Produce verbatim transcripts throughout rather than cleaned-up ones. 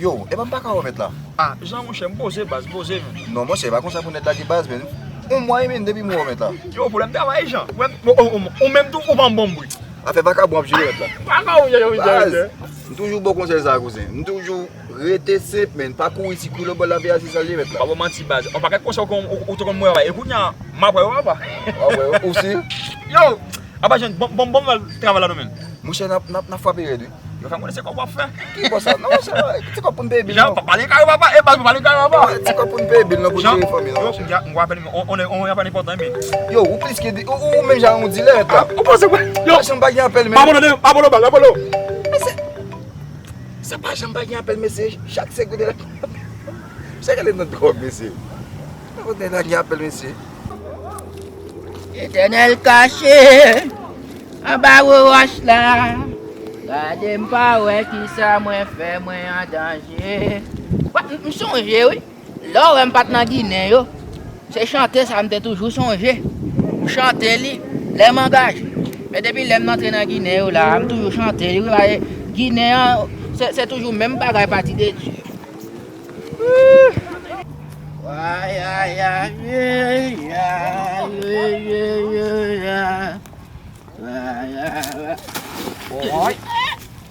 Yo, epa m pa ka wè w mèt la. Ah, Jan, monchè, m poze, baz, poze, men. Non, monchè, e pa konsa pou nèt lage, baz, men. On mwa e menm depi m wè w mèt la. Yo, pwoblèm travay, Jan. Ou menm, ou, ou, ou menm tou, ou pa yon bon bri. Afè vakabon ap jere mèt la. Vakabon, Jan, Jan, Jan, Jan. Baz, m toujou ba w konsèy sa, kouzen. M toujou rete senp, men. Pa kouri sikwi lòtbò lavi a, se sa l ye, mèt la. Pa ba w manti, baz. On pakèt konsèy ou, ou, ou te konn mwen, e kounye a, m ap wè yo, papa. W ap wè yo, ou si? Yo, apa, Jan, bon, bon, bon, travay la, nou, men. Monchè, n ap, n ap, n ap frape rèd, wi. Yo fè m konnen se kòb w ap fè. Ki kòb sa? Non, monchè, ti kòb pou n peye bil, Jan, non. Pa pale kare papa, e baz, pa pale kare papa. Ti kòb pou n peye bil, non, pou Jan, jere fanmi, non, yo, monchè. Yo, m gen, m gen apèl, on, on, on apèl enpòtan, men. Yo, ou plis ke di, ou, ou, ou menm jan yon dilè, mèt la. Ou panse mwen? Yo. Pa janm pa gen apèl, men. Apolo, Apolo, baz, Apolo. Men se, se pa janm pa gen apèl, mesye. Chak segonn la. Se rele nan dwòg, mesye. Nan kote la gen apèl, mesye. Letènèl kache anba wòch la. Gade m pa wè kisa mwen fè, mwen an danje. Wè, m, m sonje, wi. Lè w wè m pa t nan Ginen yo, se chante sa m te toujou sonje. M chante li, lè m angaje. Men depi lè m antre nan Ginen yo la, m toujou chante li, wi, paske Ginen an, se, se toujou menm bagay, pati de Dye. Ay, ay, ay, ay, ay, ay, ay, ay. Ay, ay, ay. Oy.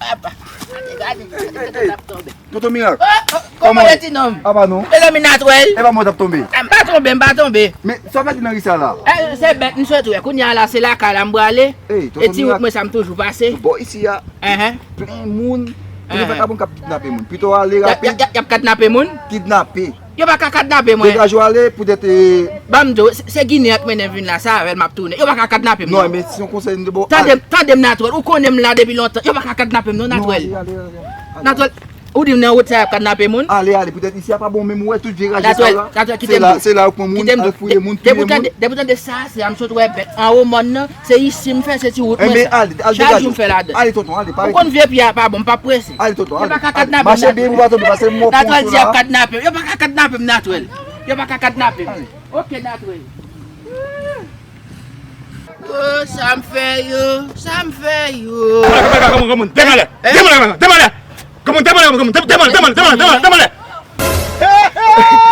Apa. Gade, gade, gade, gade, ap tonbe. Tonton Mirak. Oh, oh, kòman w ye, ti nonm? Apa non? Mezanmi, Natwèl. E pa mwen t ap tonbe. M pa tonbe, m pa tonbe. Men, sa w fè di nan ri sa la? Eh, se bèt, m sot wè. Kounye a la, se lakay la m prale. Ey, e Tonton ti wout Mirak, mwen sa m toujou pase. Bò isi a. Enhen. Plen moun. Pito, enhen, vakabon k ap kidnape moun. Pito ale rapid. Y ap, y ap, y ap kidnape moun? Kidnape. Yo pa ka kidnape mwen. Degaje w ale poutèt, eh, ban m di w, se, se Ginen an k mennen m vin la, se avè l m ap tounen. Yo pa ka kidnape m, non, non. Men si yon konsèy m te ba w, tande, ale. Tande m, Natwèl. Ou konnen m la depi lontan. Yo pa ka kidnape m, non, Natwèl. Non, ale, ale, ale, ale. Natwèl, ou di m nan wout sa y ap kidnape moun? Ale, ale. Poutèt isi a pa bon, menm ou wè tout vye raje sa la. Natwèl, Natwèl, kite m. Se la, se la yo pran moun, al fouye moun, touye moun. Depi w tande, depi w tande sa, se a m sot wè bèt anwo mòn nan. Se isi m fè, se ti wout mwen sa. Enben, ale, ale, degaje w. Chak jou m fè ladan. Ale, tonton, ale, pa rete. Ou konn vye pye a pa bon, m p ap prese. Ale, tonton, ale. Yo pa ka kidnape m, Natwèl. Mache byen pou w pa tonbe, pase m wè. Natwèl di y ap kidnape m. Yo pa ka kidnape m, Natwèl. Yo pa ka kidnape m. Ale. Ok, Natwèl. Oh, sa m fè yo, sa m fè yo. Granmoun, granmoun, demalè. Demalè, granmoun, demalè. Granmoun, demalè, granmoun, demalè, demalè, demalè, demalè.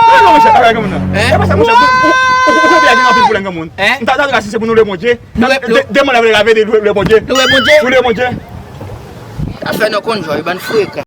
Granmoun, monchè, bagay granmoun nan. Hein? E pa sa, monchè, ou, ou, ou, ou konprann gen anpil pwoblèm, granmoun. Hein? M ta, ta, ta, si se pou nou lwe Bondye. Lwe, lwe. De, demalè vle lave, de, lwe, lwe Bondye. Lwe Bondye. Afè nou konn jwe, bann frekan.